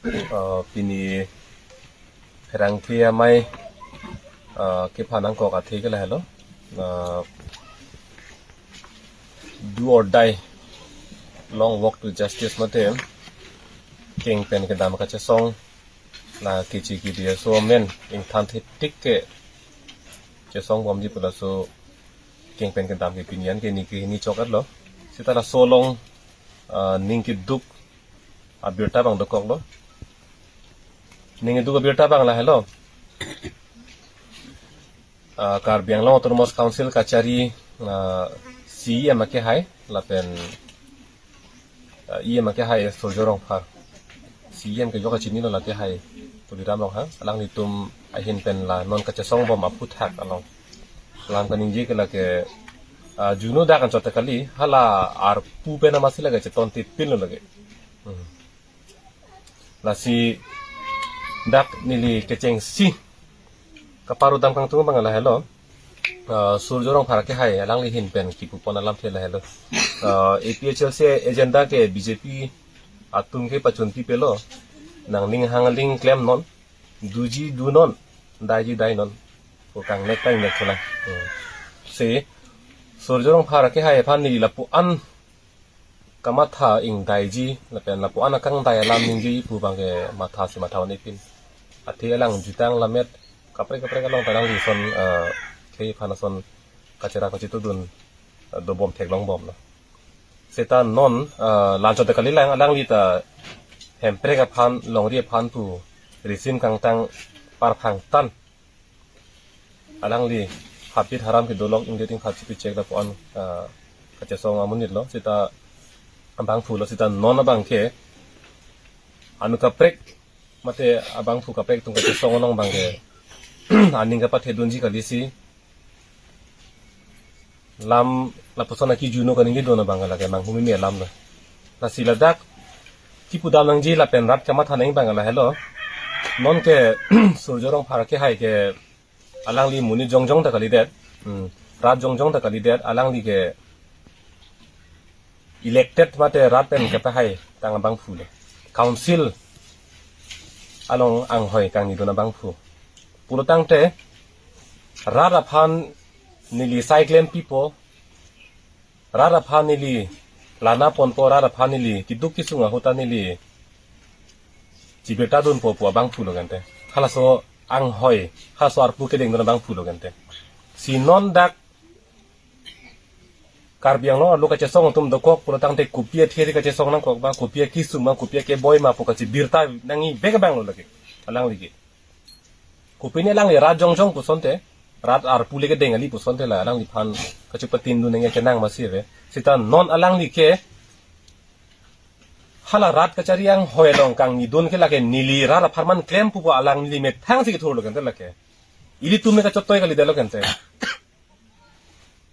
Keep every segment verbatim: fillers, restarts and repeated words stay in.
Uh, pini Pherangke Amei, uh, kephan nangkok athe ke lahelo. Uh, do or die, long walk to justice mate, keng pen kedam kachesong, la kechi kidi aso amen ingthan thetik ke chesong bomji pu laso keng pen kedam ke pini an ke ni ke ni chok-etlo. Seta laso along, ah, ning keduk abirta abang dokoklo. Ning keduk abirta abang lahelo. Ah, Karbi Anglong Autonomous Council kachari, ah, C E M akehai lapen, ah, E M akehai Surjya Rongphar. C E M ke jok kachinilo, la akehai Tuliram Ronghang. Alanglitum ahin pen la non kachesong bom aphuthak along lam kaningje ke lake, ah, juno dak anchot kali, hala arpu pen amatsi lake cheton tipinlo lake. Hmm. Lasi dak neli kechengsi kaparu dam kangtung abang lahelo. Ah, Surjya Rongphar akehai alangli ahin pen kipupon alamthe lahelo. Ah, A P H L C agenda ke B J P atum ke pachun pipelo. Nangning hang aling klemnon, doji donon, daiji dainon. Ko kangnek ta ingnek chula. Hmm. Si Surjya Rongphar akehai aphan neli lapu-an kamatha ingdaiji, lapen lapu-an akangdai alam ningjeji pu abang ke matha si matha un-epin. Athe alang jutang lamet kaprek kaprek along ta alangli ason, eh, khei aphan ason kachera kachitudun, eh, dobom theklong bomlo. Seta non, eh, la anchot kali lang, alangli ta Hemprek aphan, longri aphan pu risim kangtang parphang tan alangli habit haram kedo lok ingdit ingphat chipichek lapu-an, ah, kachesong amonitlo, seta abangphulo, seta non abang ke anu kaprek mate abangphu kaprek atum kachesong along abang ke aning kapathedunji kali si lam lapuson aki juno kaningje dun abang lake manghumeme alam lo. Lasi ladak kipudam nangji lapen rat kamatha nangji abang lahelo. Non ke Surjya Rongphar akehai ke alangli monit jongjong ta kalidet. Hmm. Rat jongjong ta kalidet, alangli ke elected mate rat pen kepahai tang abangphu le. Council along anghoi kangnidun abangphu. Pulotangte rat aphan neli sai klem pipo, rat aphan neli lana ponpo, rat aphan neli keduk kesung ahut ta neli chibirta dunpo pu abangphu lo gente. Halaso anghoi, halaso arpu kedengdun abangphu lo gente. Si non dak Karbi Anglong arlo kachesong atum dokok pulotangte kopi athe kachesong nangkok ba, kopi akesung ma, kopi akeboi ma pu kachibirta nangji bek abang lo lake. Alangli ke. Kopine alangli rat jongjong pusonte, rat arpu le kedeng kali pusonte la alangliphan kachepatindun nangji chenang masi ave. Seta non alangli ke hala rat kachari anghoi along kangnidun ke lake neli rat apharman klem pupo, alangli methang si kethurlo gente lake. Ilitum me kachotoi kalidetlo gente.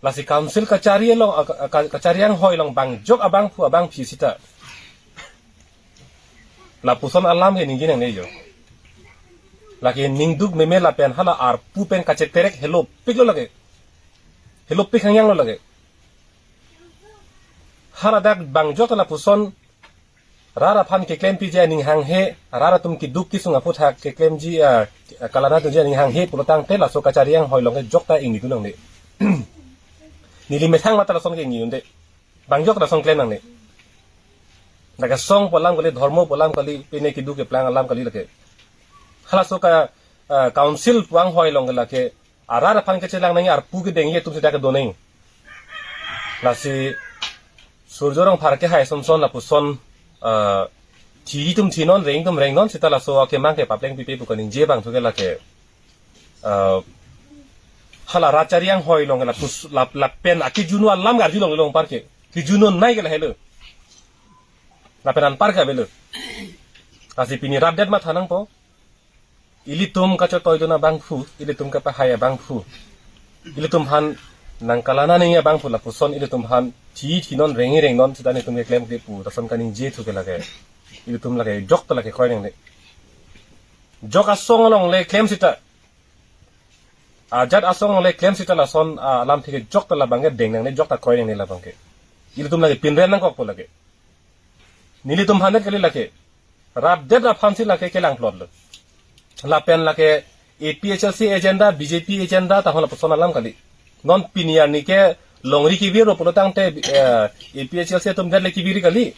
Lasi council kachari along, a, ka, ka, kachari anghoi along bangjok abangphu abangphi seta lapuson alam ke ningje nangne jo. Lake ningduk meme lapen hala arpu pen kacheterek helopiklo lake. Helopik hangyanglo lake. Hala dak bangjok ta lapuson rat aphan keklempiji aning hanghe, rat atum keduk kesung aphuthak keklemji, ah, kalana dunji aning hanghe pulotangte laso kachari anghoi along ke jok ta ingnidun nangne. Neli methang mata lason ke ingnidunde. Bangjok ta lason klem nangne. Dak kesong pu alam kali, dhormo pu alam kali, pine keduk keplang alam kali lake. Halaso ka, ah, council pu anghoi along ke lake arat aphan kachelang nangji arpu kedengji atum seta kedo nangji. Lasi Surjya Rongphar akehai sonson lapuson, ah, thi atum thinon, reng atum rengnon, seta laso akemang ke papleng pipe pu kaningje abang thu ke lake, ah, hala rat chari anghoi along ke lapus, lap, lapen akejunu alam garju longlong parke. Kejunonei ke lahelo. Lapen anpar ke avelo. Lasi pini rapdet matha nangpo. Ilitum kachotoidun abangphu, ilitum kapahai abangphu. Ilitum aphan nangkalana nangji abangphu lapuson ilitum aphan thi thinon rengji rengnon seta nelitum keklem kepu lason kaningje thu ke lake. Ilitum lake jok ta lake kroi nangne. Jok asong along le klem seta. Ajat asong along le klem seta lason, ah, alamthe ke jok ta labang ke deng nangne, jok ta kroi nangne labang ke. Ilitum lake pinrem nangkokpo lake. Nelitum aphan det kali lake. Rapdet aphansi lake kelang plot lo. Lapen lake A P H L C agenda, B J P agenda tahon lapuson alam kali. Non pini arni ke longri kevir lo pulo tangte, eh, A P H L C atum det le kevir kali.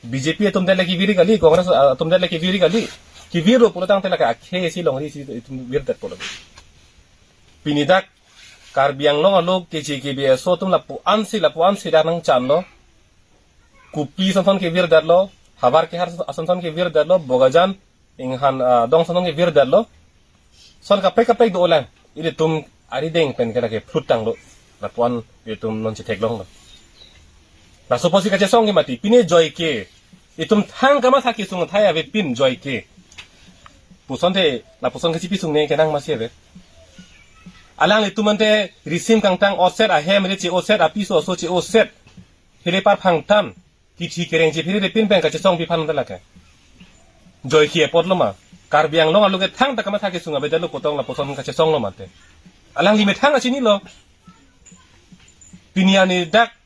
B J P atum det le kevir kali, Congress, ah, atum det le kevir kali. Kevir lo pulo tangte lake akhei si longri si itum virdet pulo. Pini dak Karbi Anglong along K J K B S O atum lapu-ansi, lapu-ansi dak nangchanlo. Kopi sonson kevirdetlo, havar kehar asonson kevirdetlo, Bokajan, inghan, ah, adong sonson kevirdetlo. Son kaprek kaprek do-olang. Ilitum arideng pen ke lake phlut tanglo. Lapu-an ilitum non chetheklonglo. Laso apotsi kachesong ke mati. Pine joike. Itum thang kamatha kesung athai avepin joike. Puson te, lapuson kachipi sungne kenang masi ave. Alanglitum ante risim kangtang oset, ahem re che-oset, apiso aso che-oset. Hele parphang tam. Kithi kereng chephere repin pen kachesong pi aphan ta lake. Joike apotlo ma. Karbi Anglong along ke thangta kamatha kesung avedetlo pu tong lapuson kachesonglo mate. Alangli methang achinilo. Pini arni dak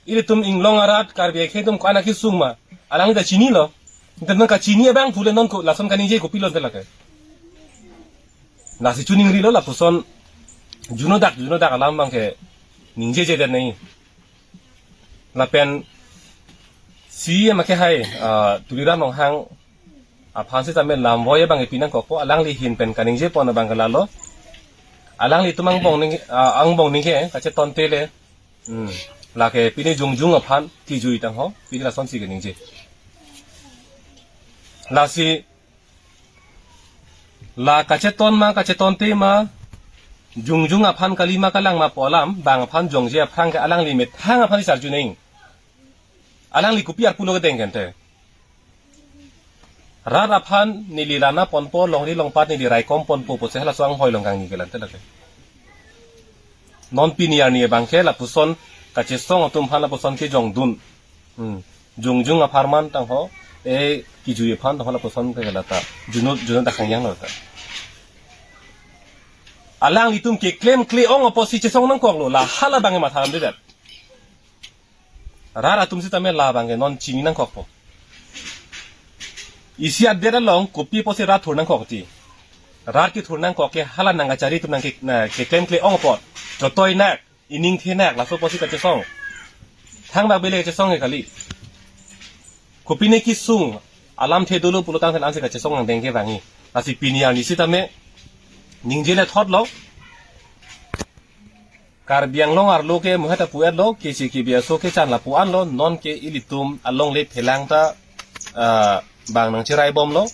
ilitum inglong arat Karbi akhei atum ko-an akesung ma. Alangli ta chinilo. Ante non kachini abang pule non ko lason kaningje kopilo ta lake. Lasi chuningrilo lapuson juno dak, juno dak alam abang ke ningjejedet nai. Lapen C E M akehai, ah, Tuliram Ronghang aphan sitame lamvoi abang ipi nangkokpo, alangli ahin pen kaningjepon abang ke lalo. Alanglitum angbong ning, ah, angbong ningke kachetonte le. Hmm. Lake pini jongjung aphan kijui tangho, pini lasonsi keningje. Lasi la kacheton ma, kachetonte ma, jongjung aphan kali ma kalang ma pu alam, bang aphan jongje aphrang ke alangli methang aphan si arju neng. Alangli kopi arpu lo kedeng kente. Rat aphan neli lana ponpo, longri longpat neli raikom ponpo pusi halaso anghoi long kangni kelang te lake. Non pini arni abang ke lapuson kachesong atum aphan lapuson kejongdun. Hmm. Jongjung apharman tangho, e kijui aphan tangho lapuson ke lata. Juno, juno dak kangjanglo ta. Alanglitum keklemkle-ong apotsi chesong nangkoklo, la hala abang ke matha damdedet. Rat atum sitame la abang ke non chini nangkokpo. Isi adet along kopi apotsi rat thur nangkok ti. Rat kethur nangkok ke hala nangkachari atum nang ke, na, keklemkle-ong apot. Chotoi nak, ining the nak, laso apotsi kachesong. Thangbak bele kachesong ke kali. Kopine kesung, alamthe dolo pulo tangte ansi kachesong nangdeng kevangji. Lasi pini arni sitame, ningje le thotlo. Karbi Anglong arlo ke muheta pu-etlo, K J K B S O kechan lapu-anlo, non ke ilitum alongle phelang ta, ah, bang nangcheraibomlo.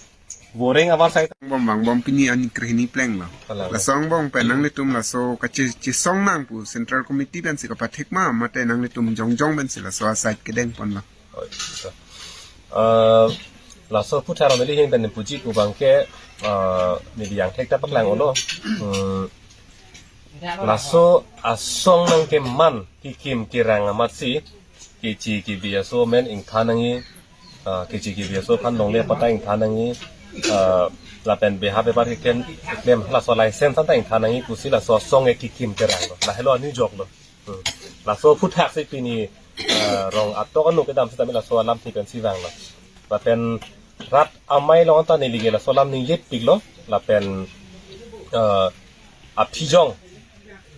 Voreng avarsai ta. Bom bang bom pini arni krehini plenglo. Kalang. Laso angbong pen nanglitum laso kache, chesong nang pu Central Committee pensi kapathek ma, mate nanglitum jongjong pensi laso asai kedengponlo. Oh, so. Eh, laso aphuthak neli ahin pen puji pu abang ke, eh, neli angthek ta paklang-olo. Hmm. Laso asong nangkeman kekim kerang amatsi, K J K B S O amen ingthan nangji, eh, K J K B S O aphan longle apata ingthan nangji, eh, lapen beha bepar keklem, keklem laso license anta ingthan nangji pusi laso asong ke kekim keranglo. Lahelo anijoklo. Hmm. Laso aphuthak si pini, eh, rong atok anu kedam sitame laso alamthe pensi vanglo. Lapen rat amei along anta neli ke laso alam ningjepiklo. Lapen, eh, aphijong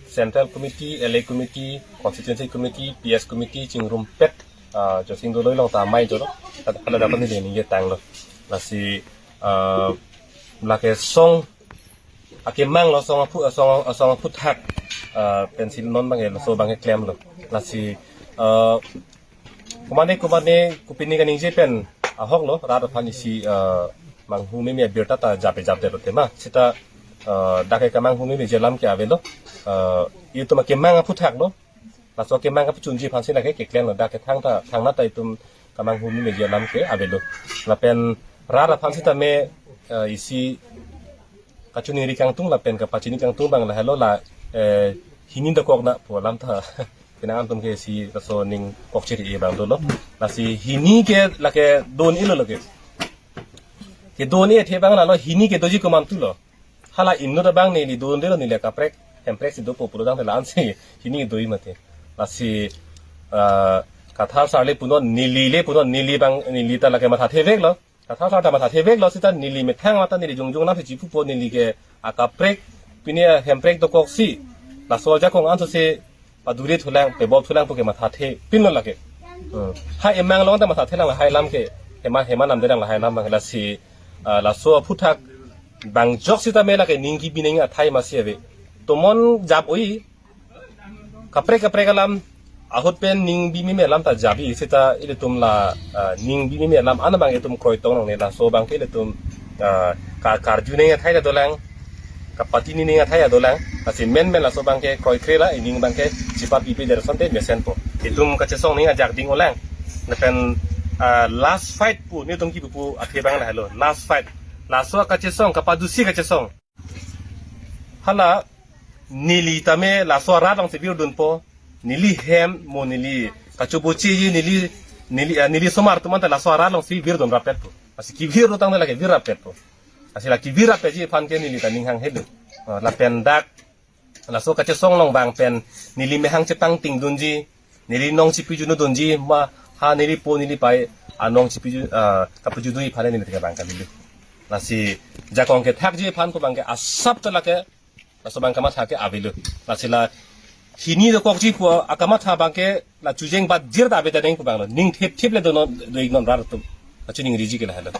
Central Committee, L A Committee, Constituency Committee, P S Committee chingrumpet, eh, Josing Doloi along ta amei jolo. Hala dak neli ningjetanglo. Lasi, eh, lake song akemanglo, song aphu, song, song aphuthak, ah, pensi non abang ke laso abang ke klemlo. Lasi, ah, komane komane kopine kaningje pen ahoklo, rat aphan isi, ah, manghu meme abirta ta jape japdetlo tema. Sita, ah, dak ke kamanghu memeji alam ke avelo. Ah, itum akemang aphuthaklo. Laso akemang kapachunji aphansi lake keklemlo, dak ke thangta, thangnat ta itum kamanghu memeji alam ke avelo. Lapen rat aphan sitame, eh, isi kachiningri kangtung lapen kapachini kangtung abang lahelo la, eh, hini dokok na pu alam ta. Penang atum ke isi laso ning kokchiri abang dolo. Lasi hini ke lake do-un-elo lake. Kedo-un-e athe abang lalo hini kedoji komantulo. Hala inut abang neli do-un-edetlo, neli kaprek, hemprek si dopo pulo tangte la-ansi hini doji mati. Lasi, ah, Kathar sir le punon, neli le punon, neli abang, neli ta lake mathatheveklo. Kathar thar ta mathatheveklo seta neli methang mata neli jongjong lamsi chipupo, neli ke akaprek pine hemprek dokoksi laso ajakong ansose paduri thulang, pebop thulang pu ke mathathepinlo lake. Hmm. Ha emang long ta mathathelang lahai alam ke, hema hema namdelang lahai alam abang lasi, ah, laso aphuthak bang jok sitame lake ning kebi nangji athai masi ave. Tomon jap oi, kaprek kaprek alam, ahut pen ning bimeme alam ta jabi seta ilitum la, ah, ning bimeme alam an abang itum kroitong longle, laso abang ke ilitum, ah, ka karju nangji athai ta dolang, kapatini nangji athai ta dolang, lasi menmen laso abang ke kroikre la, ining abang ke chepapipe der asonte mesenpo. Itum kachesong nangji ajak ding-olang. Lapen, ah, last fight pu, netum kipu pu athe abang lahelo, last fight. Laso kachesong, kapadusi kachesong. Hala neli tame laso arat alongsi virdunpo. Neli hem mo neli kachobocheji, neli, neli, ah, neli somar atum anta laso arat alongsi virdun rapetpo. Lasi kevir dotang lake vir rapetpo. Lasi la kevir rapetji aphan ke neli ta ning hang helo. Ah, lapen dak laso kachesong along abang pen neli mehang chepangtingdunji, neli nong chipijunodunji, ma ha neli po neli pai anong chipiju, ah, kapijudunji aphan neli ta abang kalilo. Lasi jakong kethakji aphan pu abang ke asap ta lake, laso abang kamatha ke avelo. Lasi la hini dokokji pu akamatha abang ke la chojeng bat jir ta ave ta deng pu abanglo. Ning thipthip le dono, do-iknon rat atum. Kachiningriji ke lahelo.